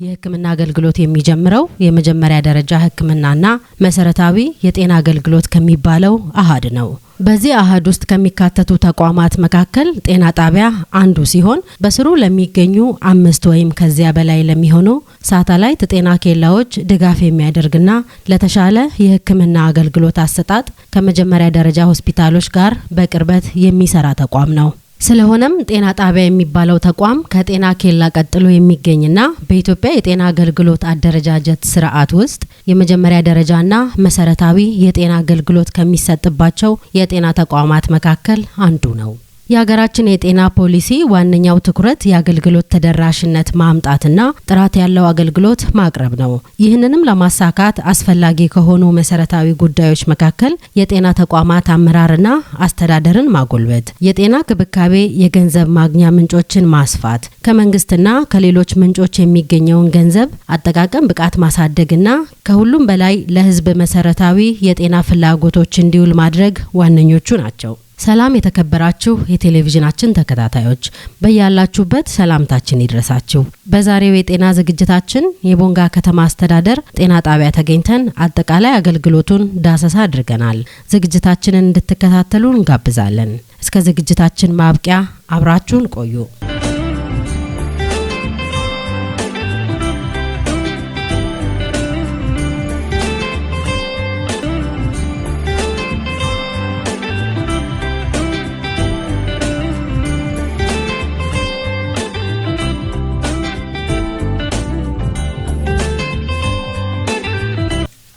የሕክምና አገልግሎት የሚጀምረው የመጀመሪያ ደረጃ ሕክምናና መሰረታዊ የጤና አገልግሎት ከሚባለው አሃድ ነው። በዚህ አሃድ ውስጥ ከሚካተቱ ተቋማት መካከል ጤና ጣቢያ አንዱ ሲሆን በስሩ ለሚገኙ 5 ወይም ከዚያ በላይ ለሚሆኑ ሳተላይት ጤና ኬላዎች ድጋፍ የሚያደርግና ለተሻለ የሕክምና አገልግሎት አሰጣጥ ከመጀመሪያ ደረጃ ሆስፒታሎች ጋር በቅርበት የሚሰራ ተቋም ነው። ስለሆነም ጤና ጣቢያ የሚባለው ተቋም ከጤና ኬላ ቀጥሎ የሚገኝና በኢትዮጵያ የጤና አገልግሎት አደረጃጀት ስርዓት ውስጥ የመጀመሪያ ደረጃና መሰረታዊ የጤና አገልግሎት ከሚሰጥባቸው የጤና ተቋማት መካከል አንዱ ነው። የሀገራችን የጤና ፖሊሲ ዋነኛው ትኩረት የአገልግሎት ተደራሽነት ማምጣትና ጥራት ያለው አገልግሎት ማቅረብ ነው። ይህንንም ለማሳካት አስፈላጊ ከሆኑ መሰረታዊ ጉዳዮች መካከል የጤና ተቋማት አመራርና አስተዳደርን ማጎልበት፣ የጤና ክብካቤ የገንዘብ ማግኛ ምንጮችን ማስፋት፣ ከመንግስትና ከሌሎች ምንጮች የሚገኘውን ገንዘብ አጠቃቀም ብቃት ማሳደግና ከሁሉም በላይ ለሕዝብ መሰረታዊ የጤና ፍላጎቶች እንዲውል ማድረግ ዋነኞቹ ናቸው። ሰላም የተከበራችሁ የቴሌቪዥናችን ተከታታዮች፣ በያላችሁበት ሰላምታችን ይድረሳችሁ። በዛሬው የጤና ዝግጅታችን የቦንጋ ከተማ አስተዳደር ጤና ጣቢያ ተገኝተን አጠቃላይ አገልግሎቱን ዳሰሳ አድርገናል። ዝግጅታችንን እንድትከታተሉ እንጋብዛለን። እስከ ዝግጅታችን ማብቂያ አብራችሁን ቆዩ።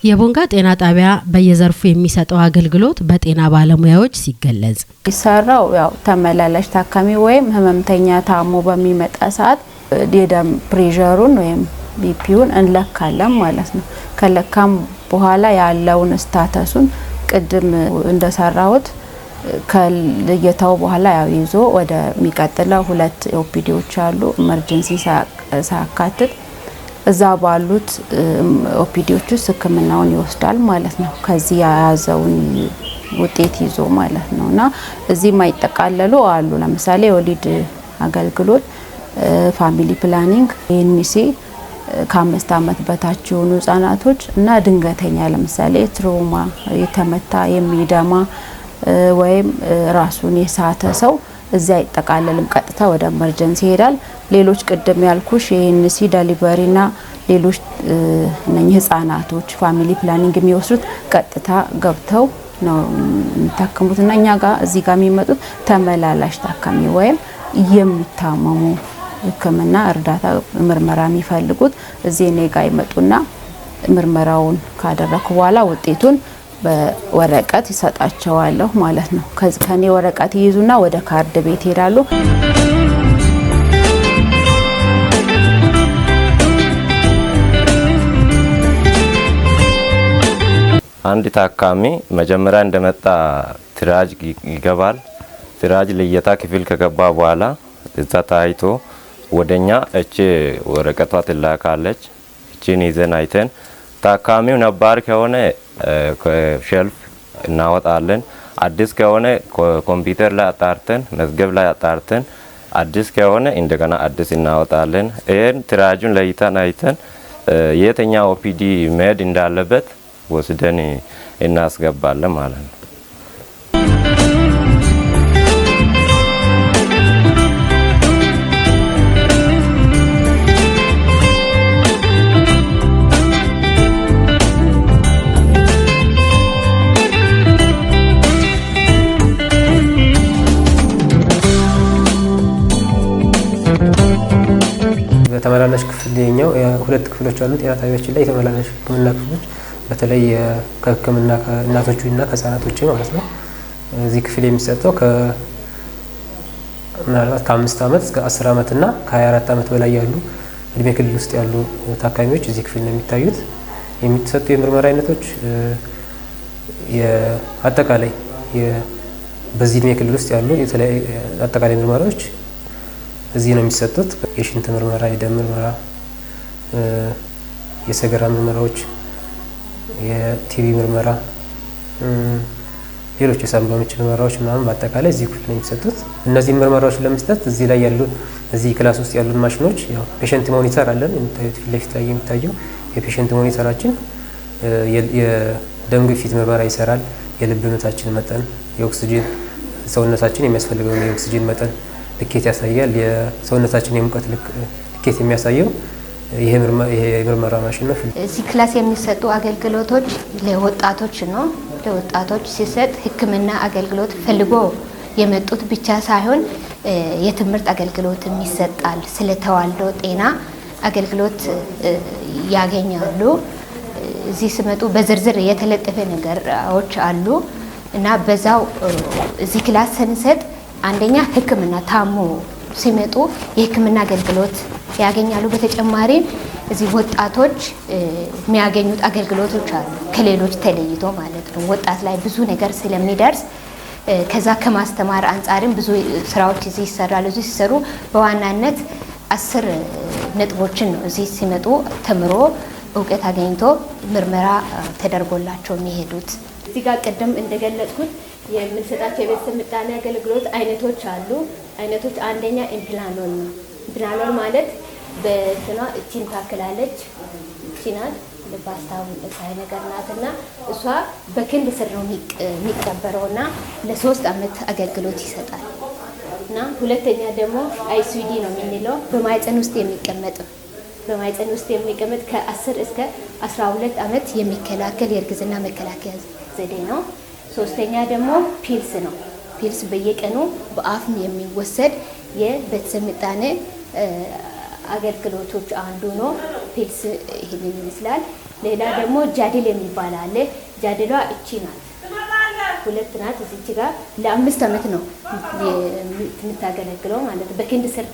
የቦንጋ ጤና ጣቢያ በየዘርፉ የሚሰጠው አገልግሎት በጤና ባለሙያዎች ሲገለጽ ይሰራው ያው ተመላላሽ ታካሚ ወይም ህመምተኛ ታሞ በሚመጣ ሰዓት የደም pressure ኡን ወይም BP ውን እንለካለን ማለት ነው። ከለካም በኋላ ያለውን status ኡን ቅድም እንደሰራሁት ከልየታው በኋላ ያው ይዞ ወደሚቀጥለው 2 OPD ዎች አሉ፣ emergency ሳያካትት እዛ ባሉት OPD ዎች ውስጥ ህክምናውን ይወስዳል ማለት ነው። ከዚህ የያዘውን ውጤት ይዞ ማለት ነውና እዚህ የማይጠቃለሉ አሉ። ለምሳሌ የወሊድ አገልግሎት፣ family planning፣ ANC ከ5 ዓመት በታች የሆኑ ህጻናቶች እና ድንገተኛ ለምሳሌ trauma የተመታ የሚደማ ወይም ራሱን የሳተ ሰው እዚያ አይጠቃለልም፣ ቀጥታ ወደ emergency ይሄዳል። ሌሎች ቅድም ያልኩሽ የ ANC delivery ና ሌሎች እነኚህ ህጻናቶች family planning የሚወስዱት ቀጥታ ገብተው ነው የሚታከሙትና እኛ ጋር እዚህ ጋር የሚመጡት ተመላላሽ ታካሚ ወይም የሚታመሙ ህክምና እርዳታ ምርመራ የሚፈልጉት እዚህ እኔ ጋር ይመጡና ምርመራውን ካደረኩ በኋላ ውጤቱን በወረቀት ይሰጣቸዋለሁ ማለት ነው። ከኔ ወረቀት ይይዙና ወደ ካርድ ቤት ይሄዳሉ። አንድ ታካሚ መጀመሪያ እንደመጣ triage ይገባል። triage ልየታ ክፍል ከገባ በኋላ እዛ ታይቶ ወደኛ እቺ ወረቀቷ ትላካለች። እቺን ይዘን አይተን ታካሚው ነባር ከሆነ ከ shelf እናወጣለን። አዲስ ከሆነ ኮምፒውተር ላይ አጣርተን መዝገብ ላይ አጣርተን አዲስ ከሆነ እንደገና አዲስ እናወጣለን። ይሄን triage ኡን ለይተን አይተን የትኛው OPD መሄድ እንዳለበት ወስደን እናስገባለን ማለት ነው። በተመላላሽ ክፍል የኛው 2 ክፍሎች አሉ። ጤና ጣቢያችን ላይ የተመላላሽ ህክምና ክፍሎች በተለይ ከህክምና ከእናቶችና ከህፃናቶች ማለት ነው። እዚህ ክፍል የሚሰጠው ምናልባት ከ5 ዓመት እስከ 10 ዓመት እና ከ24 ዓመት በላይ ያሉ እድሜ ክልል ውስጥ ያሉ ታካሚዎች እዚህ ክፍል ነው የሚታዩት። የሚሰጡ የምርመራ አይነቶች አጠቃላይ በዚህ እድሜ ክልል ውስጥ ያሉ የተለያዩ አጠቃላይ ምርመራዎች እዚህ ነው የሚሰጡት። የሽንት ምርመራ፣ የደም ምርመራ፣ የሰገራ ምርመራዎች፣ የቲቢ ምርመራ፣ ሌሎች የሳምባ ምች ምርመራዎች ምናምን በአጠቃላይ እዚህ ክፍል ነው የሚሰጡት። እነዚህ ምርመራዎች ለመስጠት እዚህ ላይ ያሉ እዚህ class ውስጥ ያሉን ማሽኖች ያው patient monitor አለን። የምታዩት ፊት ለፊት ላይ የሚታየው የ patient monitor ኣችን የደም ግፊት ምርመራ ይሰራል። የልብ ምታችን መጠን፣ የኦክሲጅን ሰውነታችን የሚያስፈልገውን የኦክሲጅን መጠን ልኬት ያሳያል። የሰውነታችን የሙቀት ልኬት የሚያሳየው ይሄ የምርመራ ማሽን ነው። እዚህ class የሚሰጡ አገልግሎቶች ለወጣቶች ነው። ለወጣቶች ሲሰጥ ሕክምና አገልግሎት ፈልጎ የመጡት ብቻ ሳይሆን የትምህርት አገልግሎትም ይሰጣል። ስለ ተዋልዶ ጤና አገልግሎት ያገኛሉ። እዚህ ሲመጡ በዝርዝር የተለጠፈ ነገሮች አሉ እና በዛው እዚህ class ስንሰጥ አንደኛ ሕክምና ታሞ ሲመጡ የሕክምና አገልግሎት ያገኛሉ። በተጨማሪም እዚህ ወጣቶች የሚያገኙት አገልግሎቶች አሉ፣ ከሌሎች ተለይቶ ማለት ነው። ወጣት ላይ ብዙ ነገር ስለሚደርስ ከዛ ከማስተማር አንጻርም ብዙ ስራዎች እዚህ ይሰራሉ። እዚህ ሲሰሩ በዋናነት 10 ነጥቦችን ነው እዚህ ሲመጡ ተምሮ እውቀት አገኝቶ ምርመራ ተደርጎላቸው የሚሄዱት። እዚህ ጋር ቅድም እንደገለጽኩት የምንሰጣቸው የቤተሰብ ምጣኔ አገልግሎት አይነቶች አሉ። አይነቶች አንደኛ Implanon ነው። Implanon ማለት በእንትኗ እቺን ታክላለች። እቺ ናት ልባስታው ሳይ ነገር ናትና እሷ በክንድ ስር ነው የሚቀበረውና ለ3 ዓመት አገልግሎት ይሰጣል። እና ሁለተኛ ደግሞ IUCD ነው የምንለው በማህፀን ውስጥ የሚቀመጥ በማህፀን ውስጥ የሚቀመጥ ከ10 እስከ 12 ዓመት የሚከላከል የእርግዝና መከላከያ ዘዴ ነው። ሶስተኛ ደግሞ pills ነው። Pills በየቀኑ በአፍ የሚወሰድ የቤተሰብ ምጣኔ አገልግሎቶች አንዱ ነው። Pills ይሄንን ይመስላል። ሌላ ደግሞ Jadelle የሚባል አለ። Jadelle ዋ እቺ ናት፣ ሁለት ናት። እዚች ጋር ለ5 ዓመት ነው የምታገለግለው ማለት ነው። በክንድ ስር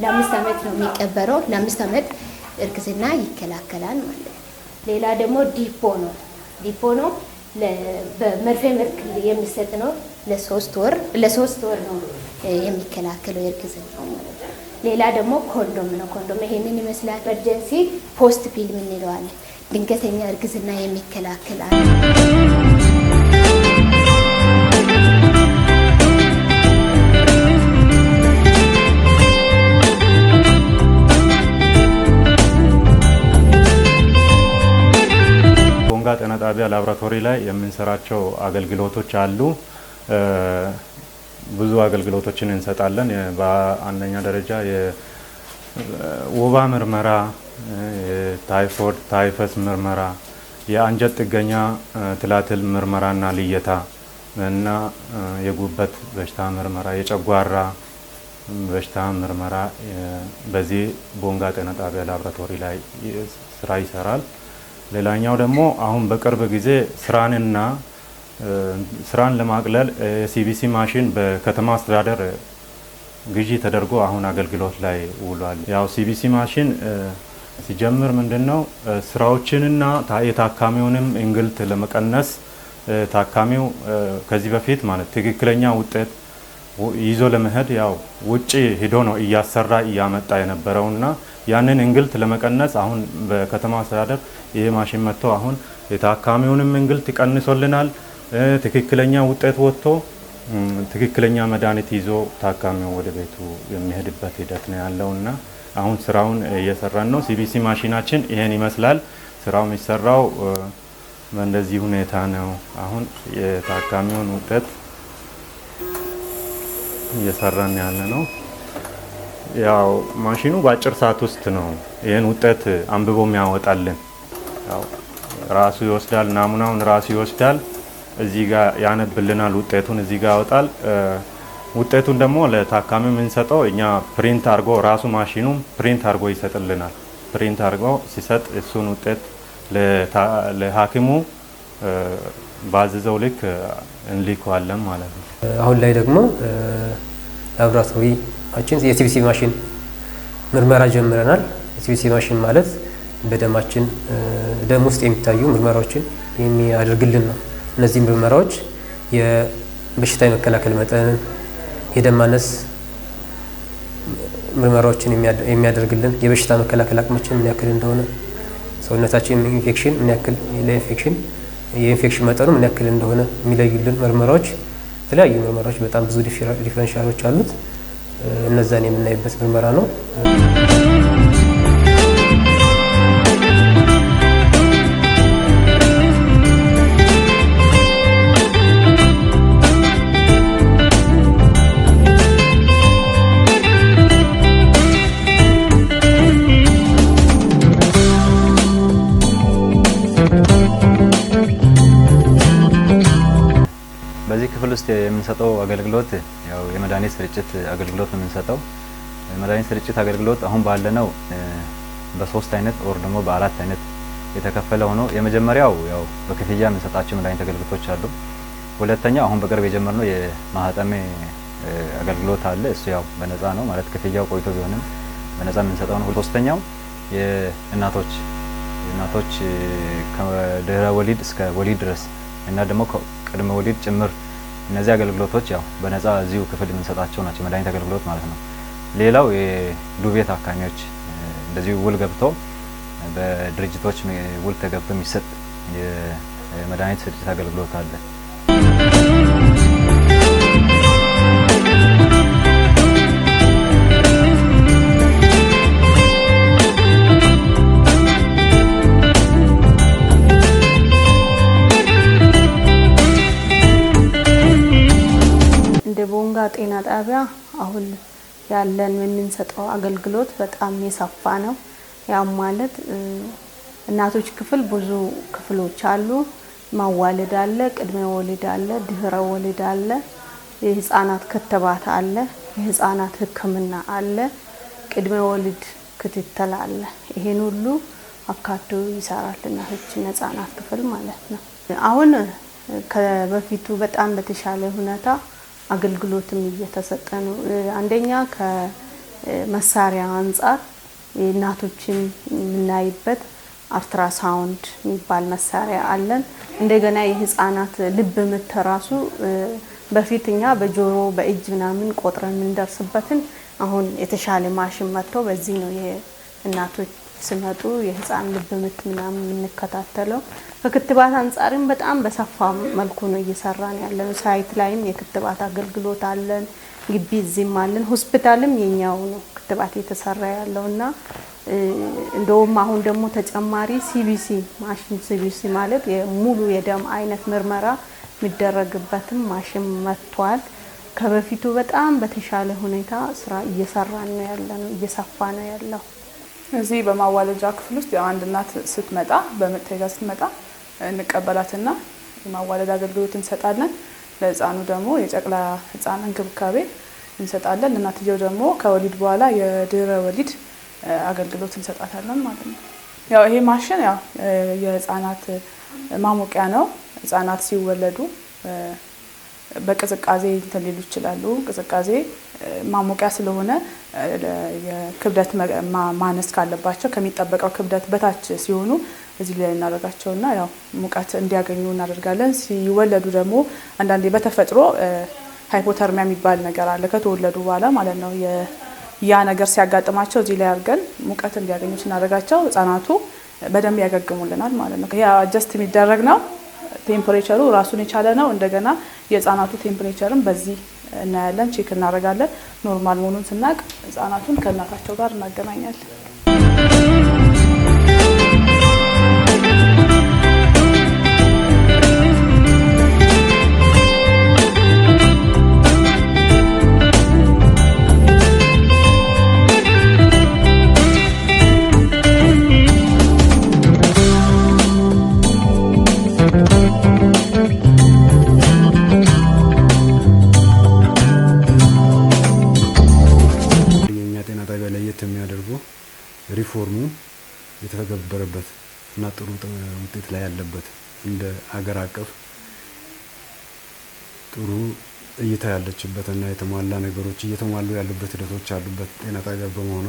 ለ5 ዓመት ነው የሚቀበረው። ለ5 ዓመት እርግዝና ይከላከላል ማለት ነው። ሌላ ደግሞ Depo ነው። Depo ነው በመርፌ መልክ የሚሰጥ ነው። ለ3 ወር ለ3 ወር ነው የሚከላከለው የእርግዝናው ማለት ነው። ሌላ ደግሞ ኮንዶም ነው። ኮንዶም ይሄንን ይመስላል። Emergency post pill የምንለው አለ። ድንገተኛ እርግዝና የሚከላከል አለ። ቦንጋ ጤና ጣቢያ ላብራቶሪ ላይ የምንሰራቸው አገልግሎቶች አሉ። ብዙ አገልግሎቶችን እንሰጣለን። በአንደኛ ደረጃ የወባ ምርመራ፣ የታይፎይድ ታይፈስ ምርመራ፣ የአንጀት ጥገኛ ትላትል ምርመራና ልየታ እና የጉበት በሽታ ምርመራ፣ የጨጓራ በሽታ ምርመራ በዚህ ቦንጋ ጤና ጣቢያ ላብራቶሪ ላይ ስራ ይሰራል። ሌላኛው ደግሞ አሁን በቅርብ ጊዜ ስራንና ስራን ለማቅለል የ CBC ማሽን በከተማ አስተዳደር ግዢ ተደርጎ አሁን አገልግሎት ላይ ውሏል። ያው CBC ማሽን ሲጀምር ምንድነው ስራዎችንና የታካሚውንም እንግልት ለመቀነስ፣ ታካሚው ከዚህ በፊት ማለት ትክክለኛ ውጤት ይዞ ለመሄድ ያው ውጪ ሂዶ ነው እያሰራ እያመጣ የነበረውና ያንን እንግልት ለመቀነስ አሁን በከተማ አስተዳደር ይሄ ማሽን መጥቶ አሁን የታካሚውንም እንግልት ይቀንሶልናል። ትክክለኛ ውጤት ወጥቶ ትክክለኛ መድኃኒት ይዞ ታካሚው ወደ ቤቱ የሚሄድበት ሂደት ነው ያለውና አሁን ስራውን እየሰራን ነው። CBC ማሽናችን ይሄን ይመስላል። ስራው የሚሰራው በእንደዚህ ሁኔታ ነው። አሁን የታካሚውን ውጤት እየሰራን ያለ ነው። ያው ማሽኑ በአጭር ሰዓት ውስጥ ነው ይህን ውጤት አንብቦ የሚያወጣልን። ያው ራሱ ይወስዳል፣ ናሙናውን ራሱ ይወስዳል። እዚህ ጋር ያነብልናል፣ ውጤቱን እዚህ ጋር ያወጣል። ውጤቱን ደግሞ ለታካሚው የምንሰጠው እኛ print አድርጎ ራሱ ማሽኑ print አድርጎ ይሰጥልናል። Print አድርጎ ሲሰጥ እሱን ውጤት ለሐኪሙ ባዘዘው ልክ እንልከዋለን ማለት ነው። አሁን ላይ ደግሞ ላቦራቶሪያችን የ CBC ማሽን ምርመራ ጀምረናል። የ CBC ማሽን ማለት በደማችን ደም ውስጥ የሚታዩ ምርመራዎችን የሚያደርግልን ነው። እነዚህ ምርመራዎች የበሽታ የመከላከል መጠንን፣ የደም ማነስ ምርመራዎችን የሚያደርግልን፣ የበሽታ መከላከል አቅማችን ምን ያክል እንደሆነ፣ ሰውነታችን ኢንፌክሽን ምን ያክል ለኢንፌክሽን የኢንፌክሽን መጠኑ ምን ያክል እንደሆነ የሚለዩልን ምርመራዎች፣ የተለያዩ ምርመራዎች በጣም ብዙ differential ኦች አሉት። እነዛን የምናይበት ምርመራ ነው። በዚህ ክፍል ውስጥ የምንሰጠው አገልግሎት ያው የመድኃኒት ስርጭት አገልግሎት ነው የምንሰጠው። የመድኃኒት ስርጭት አገልግሎት አሁን ባለነው በሶስት አይነት or ደግሞ በአራት አይነት የተከፈለ ሆኖ የመጀመሪያው ያው በክፍያ የምንሰጣቸው መድኃኒት አገልግሎቶች አሉ። ሁለተኛው አሁን በቅርብ የጀመርነው የማህተሜ አገልግሎት አለ። እሱ ያው በነፃ ነው ማለት ክፍያው ቆይቶ ቢሆንም በነፃ የምንሰጠው ነው። ሶስተኛው የእናቶች ከድህረ ወሊድ እስከ ወሊድ ድረስ እና ደግሞ ቅድመ ወሊድ ጭምር እነዚህ አገልግሎቶች ያው በነፃ እዚሁ ክፍል የምንሰጣቸው ናቸው፣ መድኃኒት አገልግሎት ማለት ነው። ሌላው የዱቤ ታካሚዎች እንደዚሁ ውል ገብቶ በድርጅቶች ውል ተገብቶ የሚሰጥ የመድኃኒት ስርጭት አገልግሎት አለ። እንደ ቦንጋ ጤና ጣቢያ አሁን ያለን የምንሰጠው አገልግሎት በጣም የሰፋ ነው። ያም ማለት እናቶች ክፍል ብዙ ክፍሎች አሉ። ማዋለድ አለ፣ ቅድመ ወሊድ አለ፣ ድህረ ወሊድ አለ፣ የህፃናት ክትባት አለ፣ የህፃናት ሕክምና አለ፣ ቅድመ ወሊድ ክትትል አለ። ይሄን ሁሉ አካቶ ይሰራል እናቶችና ህፃናት ክፍል ማለት ነው። አሁን ከበፊቱ በጣም በተሻለ ሁኔታ አገልግሎትም እየተሰጠ ነው። አንደኛ ከመሳሪያ አንጻር እናቶችን የምናይበት አልትራሳውንድ የሚባል መሳሪያ አለን። እንደገና የህፃናት ልብ ምት ራሱ በፊት እኛ በጆሮ በእጅ ምናምን ቆጥረን የምንደርስበትን አሁን የተሻለ ማሽን መጥቶ በዚህ ነው የእናቶች ሲመጡ የህፃን ልብ ምት ምናምን የምንከታተለው። ከክትባት አንጻርም በጣም በሰፋ መልኩ ነው እየሰራን ያለነው። site ላይም የክትባት አገልግሎት አለን፣ ግቢ እዚህም አለን፣ ሆስፒታልም የኛው ነው ክትባት እየተሰራ ያለውና እንደውም አሁን ደግሞ ተጨማሪ CBC ማሽን፣ CBC ማለት የሙሉ የደም አይነት ምርመራ የሚደረግበትም ማሽን መጥቷል። ከበፊቱ በጣም በተሻለ ሁኔታ ስራ እየሰራን ነው ያለነው፣ እየሰፋ ነው ያለው። እዚህ በማዋለጃ ክፍል ውስጥ ያው አንድ እናት ስትመጣ በምጥ ተይዛ ስትመጣ እንቀበላትና የማዋለድ አገልግሎት እንሰጣለን። ለህፃኑ ደግሞ የጨቅላ ህፃን እንክብካቤ እንሰጣለን። ለእናትየው ደግሞ ከወሊድ በኋላ የድህረ ወሊድ አገልግሎት እንሰጣታለን ማለት ነው። ያው ይሄ ማሽን ያው የህፃናት ማሞቂያ ነው። ህፃናት ሲወለዱ በቅዝቃዜ እንትን ሊሉ ይችላሉ። ቅዝቃዜ ማሞቂያ ስለሆነ የክብደት ማነስ ካለባቸው ከሚጠበቀው ክብደት በታች ሲሆኑ እዚህ ላይ እናደርጋቸውና ያው ሙቀት እንዲያገኙ እናደርጋለን። ሲወለዱ ደግሞ አንዳንዴ በተፈጥሮ hypothermia የሚባል ነገር አለ ከተወለዱ በኋላ ማለት ነው። ያ ነገር ሲያጋጥማቸው እዚህ ላይ አድርገን ሙቀት እንዲያገኙ ስናደርጋቸው ህፃናቱ በደንብ ያገግሙልናል ማለት ነው። ይሄ adjust የሚደረግ ነው። temperature ኡ ራሱን የቻለ ነው። እንደገና የህፃናቱ temperature ም በዚህ እናያለን፣ check እናደርጋለን። normal መሆኑን ስናቅ ህፃናቱን ከእናታቸው ጋር እናገናኛለን። የኛ ጤና ጣቢያ ለየት የሚያደርገው ሪፎርሙ የተተገበረበት እና ጥሩ ውጤት ላይ ያለበት እንደ ሀገር አቀፍ ጥሩ እይታ ያለችበት እና የተሟላ ነገሮች እየተሟሉ ያሉበት ሂደቶች ያሉበት ጤና ጣቢያ በመሆኗ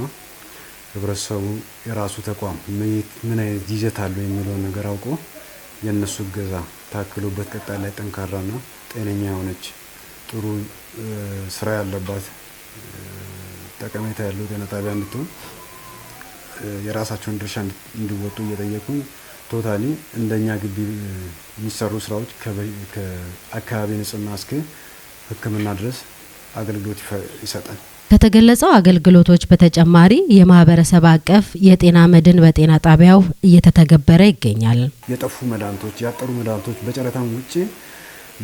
ህብረተሰቡ የራሱ ተቋም ምን አይነት ይዘት አለው የሚለውን ነገር አውቆ የእነሱ እገዛ ታክሎበት ቀጣይ ላይ ጠንካራና ጤነኛ የሆነች ጥሩ ስራ ያለባት ጠቀሜታ ያለው ጤና ጣቢያ እንድትሆን የራሳቸውን ድርሻ እንዲወጡ እየጠየቁኝ totally እንደኛ ግቢ የሚሰሩ ስራዎች ከአካባቢ ንጽህና እስከ ሕክምና ድረስ አገልግሎት ይሰጣል። ከተገለጸው አገልግሎቶች በተጨማሪ የማህበረሰብ አቀፍ የጤና መድን በጤና ጣቢያው እየተተገበረ ይገኛል። የጠፉ መድኃኒቶች፣ ያጠሩ መድኃኒቶች በጨረታም ውጪ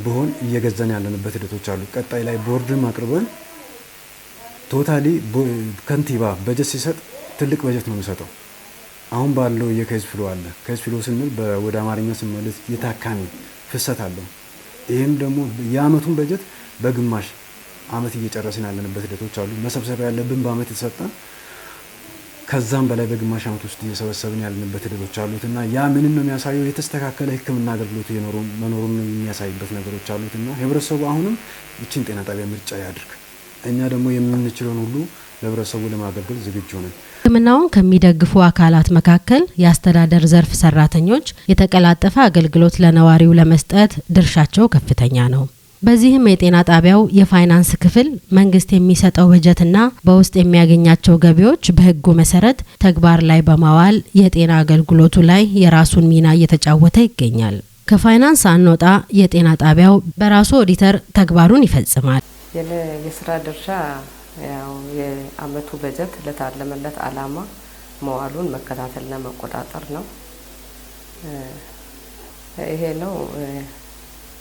ቢሆን እየገዛን ያለንበት ሂደቶች አሉ። ቀጣይ ላይ ቦርድም አቅርበን totally ከንቲባ በጀት ሲሰጥ ትልቅ በጀት ነው የሚሰጠው። አሁን ባለው የ case flow አለ። Case flow ስንል ወደ አማርኛ ስንመልስ የታካሚ ፍሰት አለው። ይህም ደግሞ የአመቱን በጀት በግማሽ አመት እየጨረስን ያለንበት ሂደቶች አሉ። መሰብሰብ ያለብን በአመት የተሰጠ ከዛም በላይ በግማሽ አመት ውስጥ እየሰበሰብን ያለንበት ሂደቶች አሉት እና ያ ምንን ነው የሚያሳየው? የተስተካከለ ሕክምና አገልግሎት መኖሩን የሚያሳይበት ነገሮች አሉት እና ህብረተሰቡ አሁንም ይችን ጤና ጣቢያ ምርጫ ያድርግ። እኛ ደግሞ የምንችለውን ሁሉ ለህብረተሰቡ ለማገልገል ዝግጁ ነን። ሕክምናውን ከሚደግፉ አካላት መካከል የአስተዳደር ዘርፍ ሰራተኞች የተቀላጠፈ አገልግሎት ለነዋሪው ለመስጠት ድርሻቸው ከፍተኛ ነው። በዚህም የጤና ጣቢያው የፋይናንስ ክፍል መንግስት የሚሰጠው በጀትና በውስጥ የሚያገኛቸው ገቢዎች በህጉ መሰረት ተግባር ላይ በማዋል የጤና አገልግሎቱ ላይ የራሱን ሚና እየተጫወተ ይገኛል። ከፋይናንስ አንወጣ የጤና ጣቢያው በራሱ ኦዲተር ተግባሩን ይፈጽማል። የኔ የስራ ድርሻ ያው የአመቱ በጀት ለታለመለት አላማ መዋሉን መከታተልና መቆጣጠር ነው። ይሄ ነው።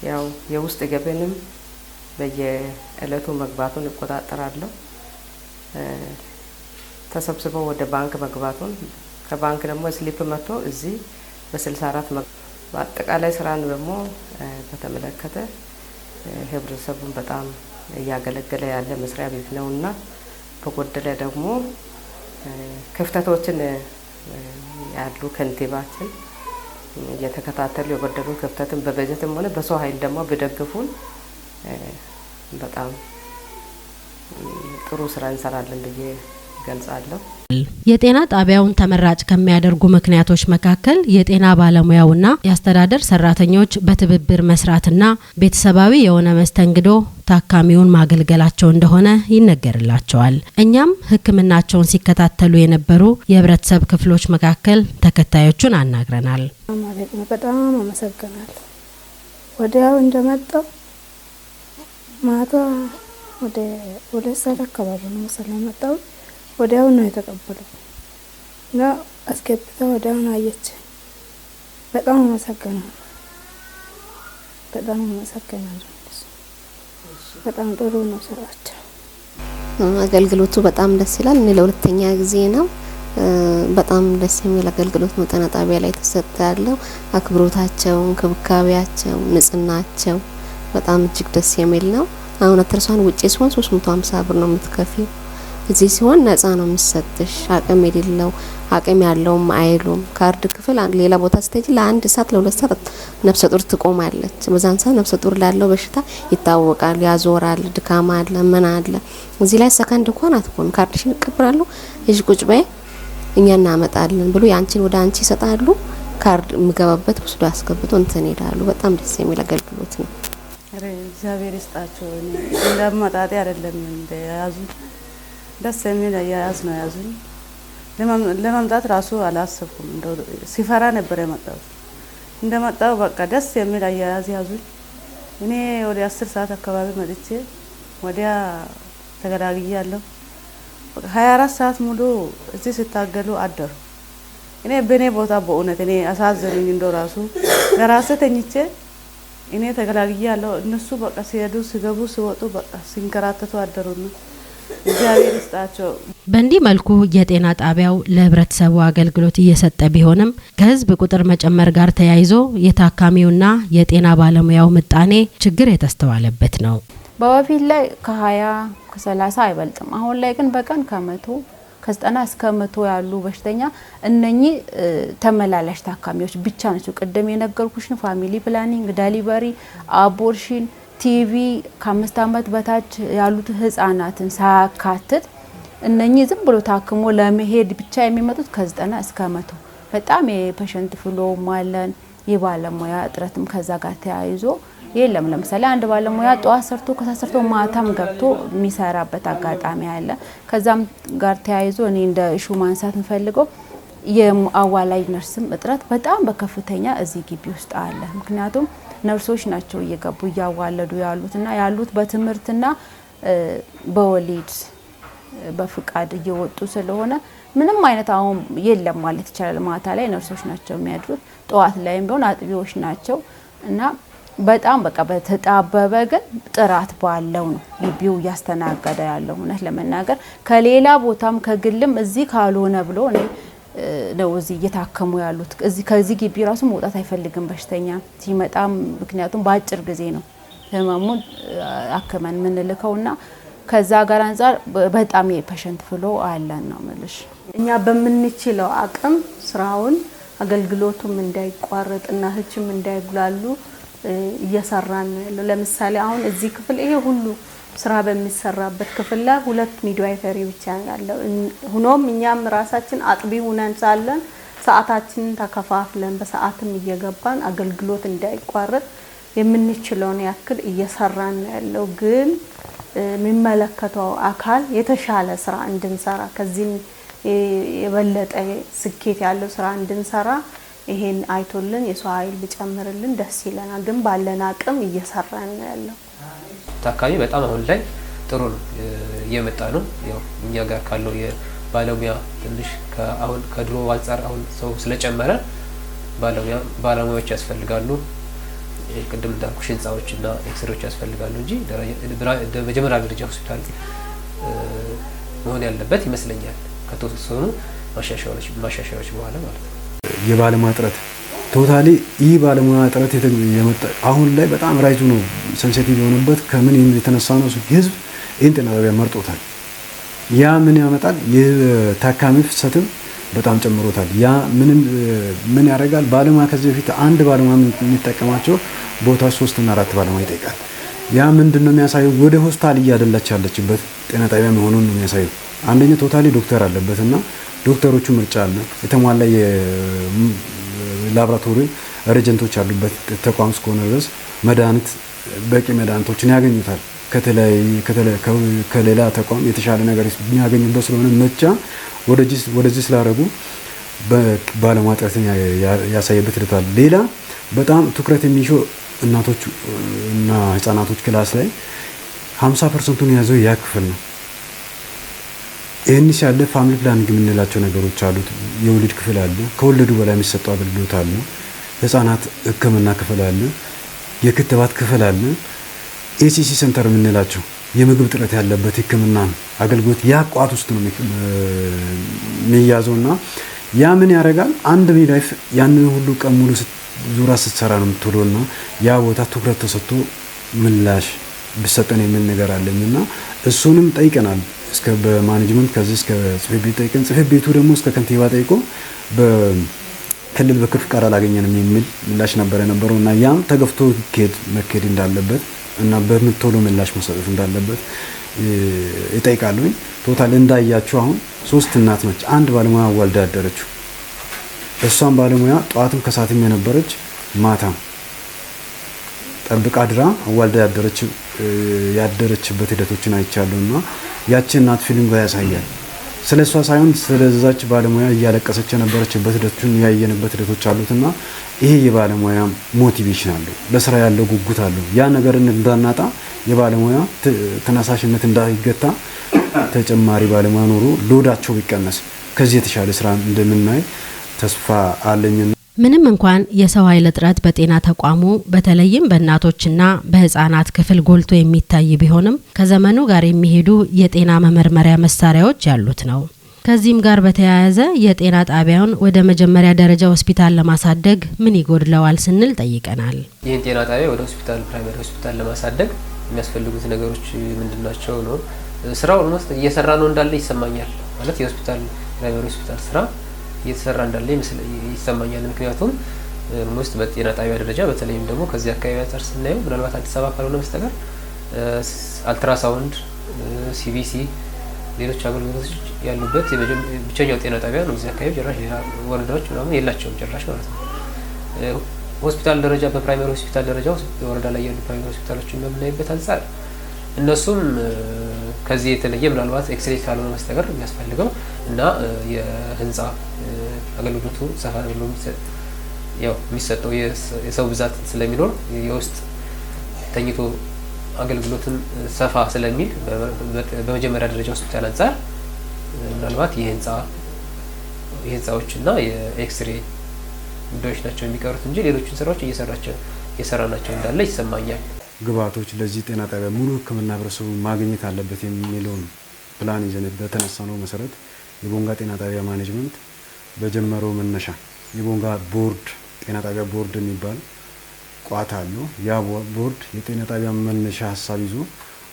ያው የውስጥ ገቢንም በየእለቱ መግባቱን እቆጣጠራለሁ። ተሰብስበው ወደ ባንክ መግባቱን፣ ከባንክ ደግሞ slip መጥቶ እዚህ በ64፣ በአጠቃላይ ስራን ደግሞ በተመለከተ ህብረተሰቡን በጣም እያገለገለ ያለ መስሪያ ቤት ነውና በጎደለ ደግሞ ክፍተቶችን ያሉ ከንቲባችን እየተከታተሉ የጎደሉ ክፍተትን በበጀትም ሆነ በሰው ኃይል ደግሞ ቢደግፉን በጣም ጥሩ ስራ እንሰራለን ብዬ ገልጻለሁ። የጤና ጣቢያውን ተመራጭ ከሚያደርጉ ምክንያቶች መካከል የጤና ባለሙያውና የአስተዳደር ሰራተኞች በትብብር መስራትና ቤተሰባዊ የሆነ መስተንግዶ ታካሚውን ማገልገላቸው እንደሆነ ይነገርላቸዋል። እኛም ሕክምናቸውን ሲከታተሉ የነበሩ የህብረተሰብ ክፍሎች መካከል ተከታዮቹን አናግረናል። ማለት ነው። በጣም አመሰግናለሁ። ወዲያው እንደመጣው ማታ ወደ 2 ሰዓት አካባቢ ነው መሰለኝ የመጣሁት። ወዲያው ነው የተቀበሉት እና አስገብታ ወዲያው ነው አየች። በጣም አመሰግናለሁ። በጣም አመሰግናለሁ። በጣም ጥሩ ነው ስራቸው። አገልግሎቱ በጣም ደስ ይላል። እኔ ለሁለተኛ ጊዜ ነው። በጣም ደስ የሚል አገልግሎት ነው ጤና ጣቢያ ላይ ተሰጠ ያለው። አክብሮታቸው፣ እንክብካቤያቸው፣ ንጽህናቸው በጣም እጅግ ደስ የሚል ነው። አሁን አትርሷን ውጪ ሲሆን 350 ብር ነው የምትከፊው። እዚህ ሲሆን ነጻ ነው የሚሰጥሽ። አቅም የሌለው አቅም ያለውም አይሉም። ካርድ ክፍል ሌላ ቦታ ስትሄጂ ለ1 ሰዓት ለ2 ሰዓት ነፍሰ ጡር ትቆማለች። በዛን ሰዓት ነፍሰ ጡር ላለው በሽታ ይታወቃል፣ ያዞራል፣ ድካም አለ፣ ምን አለ። እዚህ ላይ ሰከንድ እንኳን አትቆም። ካርድሽን ይቀበላሉ። እዚህ ቁጭ በይ እኛ እናመጣለን ብሎ ያንቺን ወደ አንቺ ይሰጣሉ። ካርድ የሚገባበት ወስዶ አስገብቶ እንትን ይላሉ። በጣም ደስ የሚል አገልግሎት ነው። ኧረ እግዚአብሔር ይስጣቸው። እንዳመጣጤ አይደለም እንደያዙኝ፣ ደስ የሚል አያያዝ ነው ያዙኝ። ለመምጣት ራሱ አላሰብኩም። እንደው ሲፈራ ነበር የመጣሁት። እንደመጣሁ በቃ ደስ የሚል አያያዝ ያዙኝ። እኔ ወደ 10 ሰዓት አካባቢ መጥቼ ወዲያ ተገላግያለሁ። በቃ 24 ሰዓት ሙሉ እዚህ ሲታገሉ አደሩ። እኔ በእኔ ቦታ በእውነት እኔ አሳዘኑኝ። እንደው ራሱ ለራሴ ተኝቼ እኔ ተገላግያለሁ። እነሱ በቃ ሲሄዱ ሲገቡ ሲወጡ በቃ ሲንከራተቱ አደሩና እግዚአብሔር ይስጣቸው። በእንዲህ መልኩ የጤና ጣቢያው ለህብረተሰቡ አገልግሎት እየሰጠ ቢሆንም ከህዝብ ቁጥር መጨመር ጋር ተያይዞ የታካሚውና የጤና ባለሙያው ምጣኔ ችግር የተስተዋለበት ነው። በበፊት ላይ ከ20 ከ30 አይበልጥም። አሁን ላይ ግን በቀን ከ100፣ ከ90 እስከ 100 ያሉ በሽተኛ፣ እነኚህ ተመላላሽ ታካሚዎች ብቻ ናቸው። ቅድም የነገርኩሽን family planning፣ delivery፣ abortion፣ TB፣ ከ5 ዓመት በታች ያሉት ህጻናትን ሳያካትት እነኚህ ዝም ብሎ ታክሞ ለመሄድ ብቻ የሚመጡት ከ90 እስከ 100። በጣም የ patient flow አለን። የባለሙያ እጥረትም ከዛ ጋር ተያይዞ የለም። ለምሳሌ አንድ ባለሙያ ጠዋት ሰርቶ ከሰዓት ሰርቶ ማታም ገብቶ የሚሰራበት አጋጣሚ አለ። ከዛም ጋር ተያይዞ እኔ እንደ issue ማንሳት የምፈልገው የአዋላጅ ነርስም እጥረት በጣም በከፍተኛ እዚህ ግቢ ውስጥ አለ። ምክንያቱም ነርሶች ናቸው እየገቡ እያዋለዱ ያሉት እና ያሉት በትምህርትና በወሊድ በፍቃድ እየወጡ ስለሆነ ምንም አይነት አሁን የለም ማለት ይቻላል። ማታ ላይ ነርሶች ናቸው የሚያድሩት፣ ጠዋት ላይም ቢሆን አጥቢዎች ናቸው እና በጣም በቃ በተጣበበ ግን ጥራት ባለው ነው ግቢው እያስተናገደ ያለው። እውነት ለመናገር ከሌላ ቦታም ከግልም እዚህ ካልሆነ ብሎ እኔ ነው እዚህ እየታከሙ ያሉት። እዚህ ከዚህ ግቢ ራሱ መውጣት አይፈልግም በሽተኛ ሲመጣም፣ ምክንያቱም በአጭር ጊዜ ነው ህመሙን አክመን የምንልከውና ከዛ ጋር አንጻር በጣም የ patient flow አለን ነው የምልሽ። እኛ በምንችለው አቅም ስራውን አገልግሎቱም እንዳይቋረጥ እናቶችም እንዳይጉላሉ እየሰራን ነው ያለው። ለምሳሌ አሁን እዚህ ክፍል ይሄ ሁሉ ስራ በሚሰራበት ክፍል ላይ 2 midwifery ብቻ ያለው ሆኖም እኛም ራሳችን አጥቢ ሆነን ሳለን ሰዓታችንን ተከፋፍለን በሰዓትም እየገባን አገልግሎት እንዳይቋረጥ የምንችለውን ያክል እየሰራን ነው ያለው። ግን የሚመለከተው አካል የተሻለ ስራ እንድንሰራ ከዚህም የበለጠ ስኬት ያለው ስራ እንድንሰራ ይሄን አይቶልን የሰው ኃይል ቢጨምርልን ደስ ይለናል። ግን ባለን አቅም እየሰራን ነው ያለው። ታካሚ በጣም አሁን ላይ ጥሩ ነው እየመጣ ነው። ያው እኛ ጋር ካለው የባለሙያ ትንሽ ከአሁን ከድሮ አንጻር አሁን ሰው ስለጨመረ ባለሙያዎች ያስፈልጋሉ። ቅድም እንዳልኩሽ ህንጻዎችና ኤክስሬዎች ያስፈልጋሉ እንጂ መጀመሪያ ደረጃ ሆስፒታል መሆን ያለበት ይመስለኛል ከተወሰኑ ማሻሻያዎች በኋላ ማለት ነው። የባለሙያ እጥረት totally ይህ ባለሙያ እጥረት የመጣ አሁን ላይ በጣም rise ኡ ነው sensitive የሆነበት ከምን የተነሳ ነው? ህዝብ ይህን ጤና ጣቢያ መርጦታል። ያ ምን ያመጣል? የታካሚ ፍሰትም በጣም ጨምሮታል። ያ ምን ያደርጋል? ባለሙያ ከዚህ በፊት አንድ ባለሙያ የሚጠቀማቸው ቦታ 3 እና 4 ባለሙያ ይጠይቃል። ያ ምንድነው የሚያሳየው? ወደ ሆስፒታል እያደላች ያለችበት ጤና ጣቢያ መሆኑን ነው የሚያሳየው። አንደኛ totally ዶክተር አለበትና ዶክተሮቹ ምርጫ አለ፣ የተሟላ የላብራቶሪ reagent ኦች ያሉበት ተቋም እስከሆነ ድረስ መድኃኒት በቂ መድኃኒቶችን ያገኙታል። ከሌላ ተቋም የተሻለ ነገር የሚያገኙበት ስለሆነ ምርጫ ወደዚህ ስላደረጉ ባለሙያ እጥረትን ያሳየበት ሂደት አለ። ሌላ በጣም ትኩረት የሚሹ እናቶች እና ህጻናቶች class ላይ 50%ቱን የያዘው ያ ክፍል ነው። ይህን ያለ family planning የምንላቸው ነገሮች አሉት። የውልድ ክፍል አለ፣ ከወለዱ በላይ የሚሰጠው አገልግሎት አለ፣ ህጻናት ህክምና ክፍል አለ፣ የክትባት ክፍል አለ፣ ACC center የምንላቸው የምግብ እጥረት ያለበት ህክምና አገልግሎት ያ ቋት ውስጥ ነው የሚያዘውና ያ ምን ያደርጋል? አንድ midwife ያንን ሁሉ ቀን ሙሉ ዙራ ስትሰራ ነው የምትውለውና ያ ቦታ ትኩረት ተሰጥቶ ምላሽ ቢሰጠን የሚል ነገር አለኝና እሱንም ጠይቀናል። እስከ በ management ከዚህ እስከ ጽሕፈት ቤት ጠይቀን ጽሕፈት ቤቱ ደግሞ እስከ ከንቲባ ጠይቆ በክልል በክር ፍቃድ አላገኘንም የሚል ምላሽ ነበር የነበረውና ያም ተገፍቶ መኬድ እንዳለበት እና በምትቶሎ ምላሽ መሰጠት እንዳለበት ይጠይቃሉኝ። total እንዳያችሁ አሁን 3 እናት ነች አንድ ባለሙያ ወልዳ ያደረችው። እሷም ባለሙያ ጠዋትም ከሰዓትም የነበረች ማታም ጠብቃ አድራ ወልዳ ያደረችበት ሂደቶችን አይቻለሁና ያቺ እናት feeling ያሳያል። ስለሷ ሳይሆን ስለዛች ባለሙያ እያለቀሰች የነበረችበት ሂደቶችን ያየንበት ሂደቶች አሉትና ይሄ የባለሙያ motivation አለው፣ ለስራ ያለው ጉጉት አለው። ያ ነገርን እንዳናጣ የባለሙያ ተነሳሽነት እንዳይገታ ተጨማሪ ባለሙያ ኖሮ load ኣቸው ቢቀነስ ከዚህ የተሻለ ስራ እንደምናይ ተስፋ አለኝ። ምንም እንኳን የሰው ኃይል እጥረት በጤና ተቋሙ በተለይም በእናቶችና በህፃናት ክፍል ጎልቶ የሚታይ ቢሆንም ከዘመኑ ጋር የሚሄዱ የጤና መመርመሪያ መሳሪያዎች ያሉት ነው። ከዚህም ጋር በተያያዘ የጤና ጣቢያውን ወደ መጀመሪያ ደረጃ ሆስፒታል ለማሳደግ ምን ይጎድለዋል ስንል ጠይቀናል። ይህን ጤና ጣቢያ ወደ ሆስፒታል primary ሆስፒታል ለማሳደግ የሚያስፈልጉት ነገሮች ምንድናቸው ነው? ስራው almost እየሰራ ነው እንዳለ ይሰማኛል። ማለት የሆስፒታል primary ሆስፒታል ስራ እየተሰራ እንዳለ ይሰማኛል። ምክንያቱም almost በጤና ጣቢያ ደረጃ በተለይም ደግሞ ከዚህ አካባቢ አንጻር ስናየው ምናልባት አዲስ አበባ ካልሆነ በስተቀር አልትራሳውንድ፣ CBC፣ ሌሎች አገልግሎቶች ያሉበት ብቸኛው ጤና ጣቢያ ነው። እዚህ አካባቢ ጭራሽ ሌላ ወረዳዎች ምናምን የላቸውም ጭራሽ ማለት ነው። ሆስፒታል ደረጃ በ primary ሆስፒታል ደረጃ ወረዳ ላይ ያሉ primary ሆስፒታሎችን በምናይበት አንጻር እነሱም ከዚህ የተለየ ምናልባት ኤክስሬ ካልሆነ በስተቀር የሚያስፈልገው እና የህንጻ አገልግሎቱ ሰፋ ብሎ ያው የሚሰጠው የሰው ብዛት ስለሚኖር የውስጥ ተኝቶ አገልግሎትም ሰፋ ስለሚል በመጀመሪያ ደረጃ ሆስፒታል አንፃር ምናልባት የህንጻዎችና የኤክስሬ ጉዳዮች ናቸው የሚቀሩት እንጂ ሌሎችን ስራዎች እየሰራናቸው እንዳለ ይሰማኛል። ግብአቶች ለዚህ ጤና ጣቢያ ሙሉ ሕክምና ህብረተሰቡ ማግኘት አለበት የሚለውን ፕላን ይዘን በተነሳነው መሰረት የቦንጋ ጤና ጣቢያ ማኔጅመንት በጀመረው መነሻ የቦንጋ ቦርድ ጤና ጣቢያ ቦርድ የሚባል ቋት አለው። ያ ቦርድ የጤና ጣቢያ መነሻ ሀሳብ ይዞ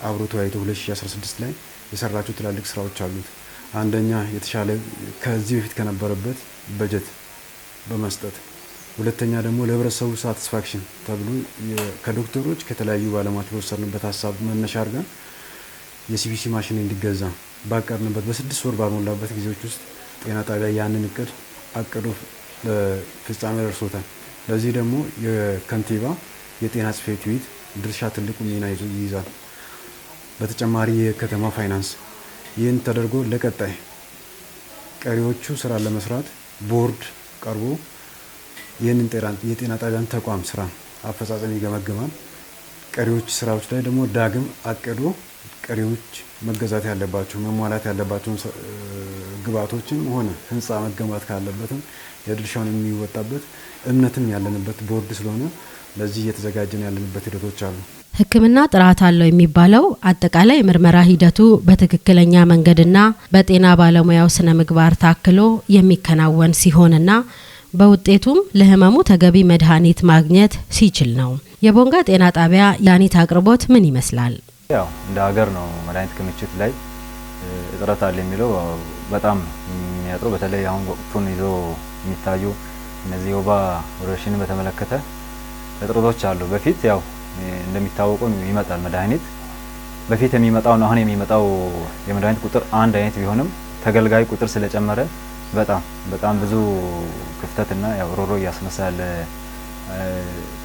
አብሮ ተወያይቶ 2016 ላይ የሰራቸው ትላልቅ ስራዎች አሉት። አንደኛ የተሻለ ከዚህ በፊት ከነበረበት በጀት በመስጠት፣ ሁለተኛ ደግሞ ለህብረተሰቡ satisfaction ተብሎ ከዶክተሮች ከተለያዩ ባለሙያዎች በወሰድንበት ሀሳብ መነሻ አድርገን የ CBC ማሽን እንዲገዛ ባቀድንበት በ6 ወር ባልሞላበት ጊዜዎች ውስጥ ጤና ጣቢያ ያንን እቅድ አቅዶ ለፍጻሜ ደርሶታል። ለዚህ ደግሞ የከንቲባ የጤና ጽሕፈት ቤት ድርሻ ትልቁ ሚና ይይዛል። በተጨማሪ የከተማ ፋይናንስ ይህን ተደርጎ ለቀጣይ ቀሪዎቹ ስራ ለመስራት ቦርድ ቀርቦ ይህንን የጤና ጣቢያን ተቋም ስራ አፈጻጸም ይገመግማል። ቀሪዎች ስራዎች ላይ ደግሞ ዳግም አቅዶ ቀሪዎች መገዛት ያለባቸው መሟላት ያለባቸውን ግብአቶችም ሆነ ህንፃ መገንባት ካለበትም የድርሻውን የሚወጣበት እምነትም ያለንበት ቦርድ ስለሆነ ለዚህ እየተዘጋጀን ያለንበት ሂደቶች አሉ። ሕክምና ጥራት አለው የሚባለው አጠቃላይ የምርመራ ሂደቱ በትክክለኛ መንገድና በጤና ባለሙያው ስነ ምግባር ታክሎ የሚከናወን ሲሆንና በውጤቱም ለህመሙ ተገቢ መድኃኒት ማግኘት ሲችል ነው። የቦንጋ ጤና ጣቢያ የመድኃኒት አቅርቦት ምን ይመስላል? ያው እንደ ሀገር ነው መድኃኒት ክምችት ላይ እጥረት አለ የሚለው በጣም የሚያጥረው፣ በተለይ አሁን ወቅቱን ይዞ የሚታዩ እነዚህ የወባ ወረርሽኝን በተመለከተ እጥረቶች አሉ። በፊት ያው እንደሚታወቀው ይመጣል መድኃኒት። በፊት የሚመጣው አሁን የሚመጣው የመድኃኒት ቁጥር አንድ አይነት ቢሆንም ተገልጋይ ቁጥር ስለጨመረ በጣም በጣም ብዙ ክፍተትና ያው ሮሮ እያስነሳ ያለ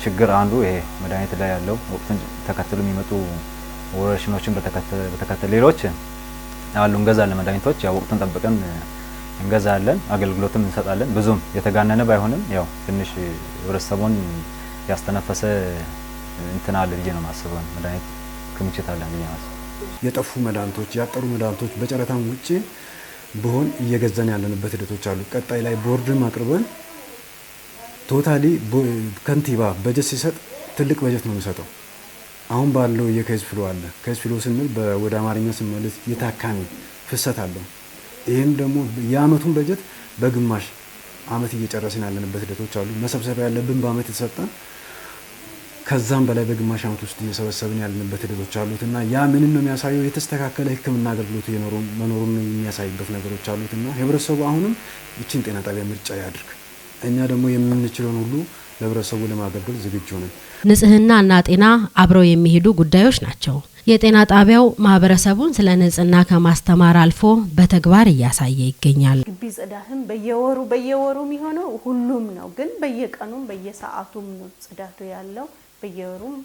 ችግር አንዱ ይሄ መድኃኒት ላይ ያለው ወቅቱን ተከትሎ የሚመጡ ወረርሽኞችን በተከተለ ሌሎች አሉ፣ እንገዛለን። መድኃኒቶች ያው ወቅቱን ጠብቀን እንገዛለን፣ አገልግሎትም እንሰጣለን። ብዙም የተጋነነ ባይሆንም ያው ትንሽ ህብረተሰቡን ያስተነፈሰ እንትን አለ ብዬ ነው የማስበው። መድኃኒት ክምችት አለ ብዬ ነው የማስበው። የጠፉ መድኃኒቶች፣ ያጠሩ መድኃኒቶች በጨረታም ውጭ ቢሆን እየገዛን ያለንበት ሂደቶች አሉ። ቀጣይ ላይ ቦርድም አቅርበን totally ከንቲባ በጀት ሲሰጥ ትልቅ በጀት ነው የሚሰጠው። አሁን ባለው የ case flow አለ። Case flow ስንል ወደ አማርኛ ስንመልስ የታካሚ ፍሰት አለው። ይህም ደግሞ የአመቱን በጀት በግማሽ አመት እየጨረስን ያለንበት ሂደቶች አሉ። መሰብሰብ ያለብን በአመት የተሰጠን ከዛም በላይ በግማሽ አመት ውስጥ እየሰበሰብን ያለንበት ሂደቶች አሉት እና ያ ምንን ነው የሚያሳየው? የተስተካከለ ሕክምና አገልግሎት መኖሩን የሚያሳይበት ነገሮች አሉት እና ህብረተሰቡ አሁንም ይችን ጤና ጣቢያ ምርጫ ያድርግ። እኛ ደግሞ የምንችለውን ሁሉ ለህብረተሰቡ ለማገልገል ዝግጁ ነን። ንጽህናና ጤና አብረው የሚሄዱ ጉዳዮች ናቸው። የጤና ጣቢያው ማህበረሰቡን ስለ ንጽህና ከማስተማር አልፎ በተግባር እያሳየ ይገኛል። ግቢ ጽዳትም በየወሩ በየወሩ የሚሆነው ሁሉም ነው፣ ግን በየቀኑም በየሰዓቱም ነው ጽዳቱ ያለው። በየወሩም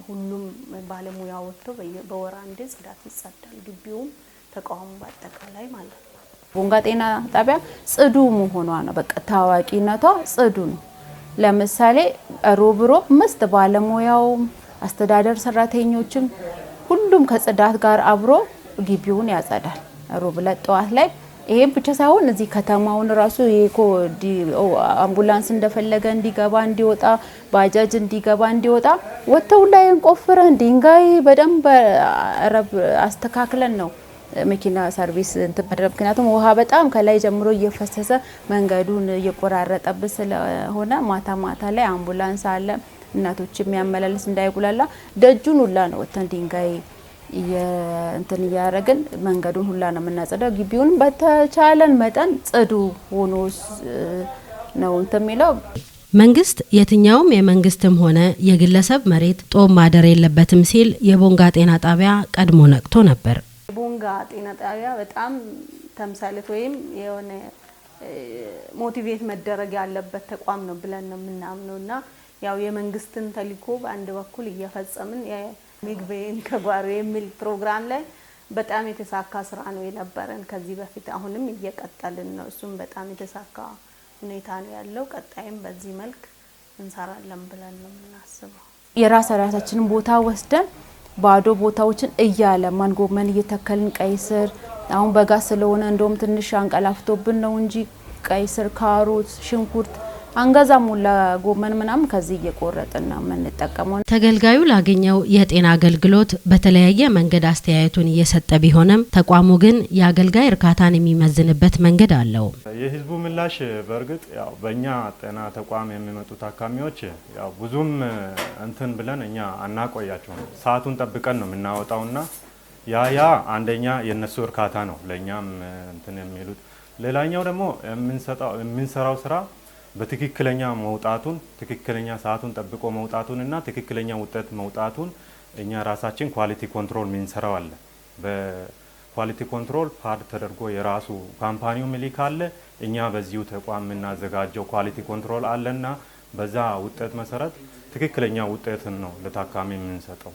ሁሉም ባለሙያ ወጥቶ በወር አንዴ ጽዳት ይጸዳል። ግቢውም ተቋሙ በአጠቃላይ ማለት ነው። ቦንጋ ጤና ጣቢያ ጽዱ መሆኗ ነው። በቃ ታዋቂነቷ ጽዱ ነው። ለምሳሌ ሮብ ሮብ ምስት ባለሙያውም አስተዳደር ሰራተኞችም ሁሉም ከጽዳት ጋር አብሮ ግቢውን ያጸዳል። ሮብ ዕለት ጠዋት ላይ ይሄም ብቻ ሳይሆን እዚህ ከተማውን ራሱ ይሄኮ አምቡላንስ እንደፈለገ እንዲገባ እንዲወጣ፣ ባጃጅ እንዲገባ እንዲወጣ ወጥተው ላይ እንቆፍረን ድንጋይ በደንብ ረብ አስተካክለን ነው መኪና ሰርቪስ እንትን ማድረግ። ምክንያቱም ውሃ በጣም ከላይ ጀምሮ እየፈሰሰ መንገዱን እየቆራረጠብን ስለሆነ ማታ ማታ ላይ አምቡላንስ አለ፣ እናቶች የሚያመላልስ እንዳይጉላላ ደጁን ሁላ ነው ወጥተን ድንጋይ እንትን እያደረግን መንገዱን ሁላ ነው የምናጸዳው። ግቢውን በተቻለን መጠን ጽዱ ሆኖ ነው እንትን የሚለው። መንግስት የትኛውም የመንግስትም ሆነ የግለሰብ መሬት ጦም ማደር የለበትም ሲል የቦንጋ ጤና ጣቢያ ቀድሞ ነቅቶ ነበር። የቦንጋ ጤና ጣቢያ በጣም ተምሳሌት ወይም የሆነ motivate መደረግ ያለበት ተቋም ነው ብለን ነው የምናምነው እና ያው የመንግስትን ተልዕኮ በአንድ በኩል እየፈጸምን ምግቤን ከጓሮ የሚል ፕሮግራም ላይ በጣም የተሳካ ስራ ነው የነበረን ከዚህ በፊት፣ አሁንም እየቀጠልን ነው። እሱም በጣም የተሳካ ሁኔታ ነው ያለው። ቀጣይም በዚህ መልክ እንሰራለን ብለን ነው የምናስበው። የራስ ራሳችንን ቦታ ወስደን ባዶ ቦታዎችን እያለማን ጎመን እየተከልን፣ ቀይ ስር አሁን በጋ ስለሆነ እንደውም ትንሽ አንቀላፍቶብን ነው እንጂ ቀይ ስር፣ ካሮት፣ ሽንኩርት አንገዛም ሁላ፣ ጎመን ምናምን ከዚህ እየቆረጥን ነው የምንጠቀመው። ተገልጋዩ ላገኘው የጤና አገልግሎት በተለያየ መንገድ አስተያየቱን እየሰጠ ቢሆንም ተቋሙ ግን የአገልጋይ እርካታን የሚመዝንበት መንገድ አለው። የህዝቡ ምላሽ በእርግጥ ያው በእኛ ጤና ተቋም የሚመጡ ታካሚዎች ያው ብዙም እንትን ብለን እኛ አናቆያቸውም። ሰዓቱን ጠብቀን ነው የምናወጣውና ያ አንደኛ የነሱ እርካታ ነው ለእኛም እንትን የሚሉት። ሌላኛው ደግሞ የምንሰራው ስራ በትክክለኛ መውጣቱን፣ ትክክለኛ ሰዓቱን ጠብቆ መውጣቱን እና ትክክለኛ ውጤት መውጣቱን እኛ ራሳችን quality control የምንሰራው አለ። በ quality control pad ተደርጎ የራሱ company ው ሚልክ አለ። እኛ በዚሁ ተቋም የምናዘጋጀው quality control አለና በዛ ውጤት መሰረት ትክክለኛ ውጤትን ነው ለታካሚ የምንሰጠው።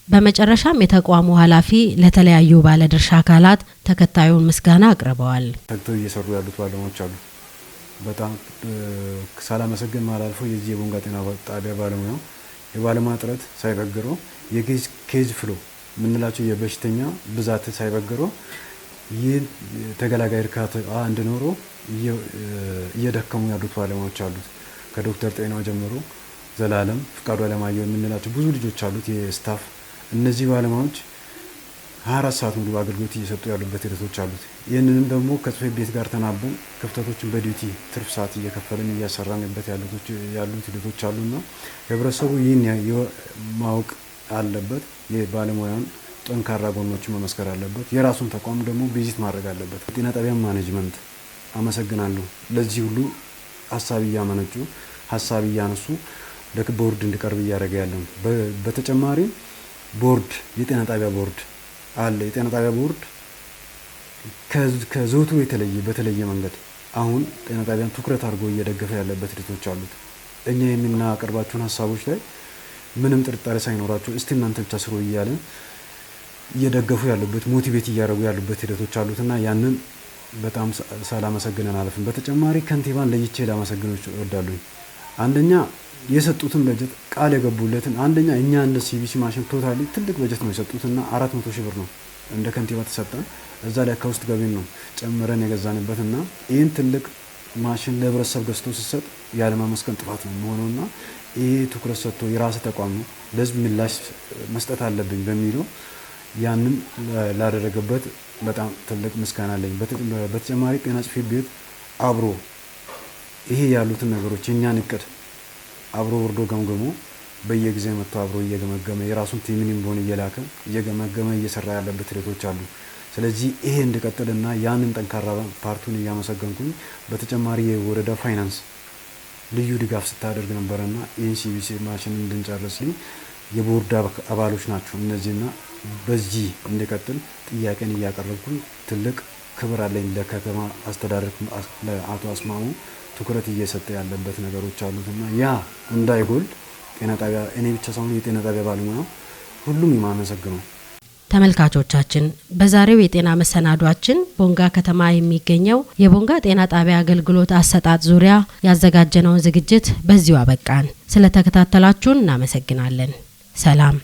በመጨረሻም የተቋሙ ኃላፊ ለተለያዩ ባለድርሻ አካላት ተከታዩን ምስጋና አቅርበዋል። ተግተው እየሰሩ ያሉት ባለሙያዎች አሉ። በጣም ሳላመሰግን ማላልፈው የዚህ የቦንጋ ጤና ጣቢያ ባለሙያው የባለሙያ ጥረት ሳይበግረው፣ የ case flow የምንላቸው የበሽተኛ ብዛት ሳይበግረው፣ ይህ ተገላጋይ እርካታ እንዲኖረው እየደከሙ ያሉት ባለሙያዎች አሉት። ከዶክተር ጤናው ጀምሮ ዘላለም፣ ፍቃዱ አለማየሁ የምንላቸው ብዙ ልጆች አሉት የ staff። እነዚህ ባለሙያዎች 24 ሰዓት ሙሉ አገልግሎት እየሰጡ ያሉበት ሂደቶች አሉት። ይህንንም ደግሞ ከጽሕፈት ቤት ጋር ተናበን ክፍተቶችን በ duty ትርፍ ሰዓት እየከፈልን እያሰራንበት ያሉት ሂደቶች አሉና ህብረተሰቡ ይህን ማወቅ አለበት። የባለሙያን ጠንካራ ጎኖችን መመስከር አለበት። የራሱን ተቋም ደግሞ visit ማድረግ አለበት። ጤና ጣቢያ management አመሰግናለሁ። ለዚህ ሁሉ ሀሳብ እያመነጩ፣ ሀሳብ እያነሱ ለቦርድ እንዲቀርብ እያደረገ ያለው። በተጨማሪ ቦርድ፣ የጤና ጣቢያ ቦርድ አለ። የጤና ጣቢያ ቦርድ ከዘወትሩ የተለየ በተለየ መንገድ አሁን ጤና ጣቢያን ትኩረት አድርጎ እየደገፈ ያለበት ሂደቶች አሉት። እኛ የምናቀርባቸውን ሀሳቦች ላይ ምንም ጥርጣሬ ሳይኖራቸው እስቲ እናንተ ብቻ ስሩ እያለ እየደገፉ ያሉበት፣ motivate እያደረጉ ያሉበት ሂደቶች አሉትና ያንን በጣም ሳላመሰግን አላልፍም። በተጨማሪ ከንቲባን ለይቼ ላመሰግን እወዳለሁ። አንደኛ የሰጡትን በጀት፣ ቃል የገቡለትን፣ አንደኛ እኛ እንደ CBC machine totally ትልቅ በጀት ነው የሰጡትና 400 ሺህ ብር ነው እንደ ከንቲባ ተሰጠ። እዛ ላይ ከውስጥ ገቢን ነው ጨምረን የገዛንበትና ይህን ትልቅ ማሽን ለህብረተሰብ ገዝቶ ሲሰጥ ያለማመስገን ጥፋት ነው የሚሆነውና ይህ ትኩረት ሰጥቶ የራስ ተቋም ነው፣ ለህዝብ ምላሽ መስጠት አለብኝ በሚለው ያንን ላደረገበት በጣም ትልቅ ምስጋና አለኝ። በተጨማሪ ጤና ጽሕፈት ቤት አብሮ ይሄ ያሉትን ነገሮች የእኛን እቅድ አብሮ ወርዶ ገምግሞ፣ በየጊዜው መጥቶ አብሮ እየገመገመ፣ የራሱን team ንም ቢሆን እየላከ እየገመገመ እየሰራ ያለበት ሂደቶች አሉ። ስለዚህ ይሄ እንዲቀጥልና ያንን ጠንካራ part ኡን እያመሰገንኩኝ በተጨማሪ የወረዳ ፋይናንስ ልዩ ድጋፍ ስታደርግ ነበረና ይህን CBC machine እንድንጨርስ የቦርድ አባሎች ናቸው እነዚህና በዚህ እንዲቀጥል ጥያቄን እያቀረብኩኝ ትልቅ ክብር አለኝ ለከተማ አስተዳደር ለአቶ አስማሙ። ትኩረት እየሰጠ ያለበት ነገሮች አሉትና ያ እንዳይጎል ጤና ጣቢያ እኔ ብቻ ሳይሆን የጤና ጣቢያ ባለሙያ ሁሉም የማመሰግነው። ተመልካቾቻችን፣ በዛሬው የጤና መሰናዷችን ቦንጋ ከተማ የሚገኘው የቦንጋ ጤና ጣቢያ አገልግሎት አሰጣጥ ዙሪያ ያዘጋጀነውን ዝግጅት በዚሁ አበቃን። ስለተከታተላችሁን እናመሰግናለን። ሰላም።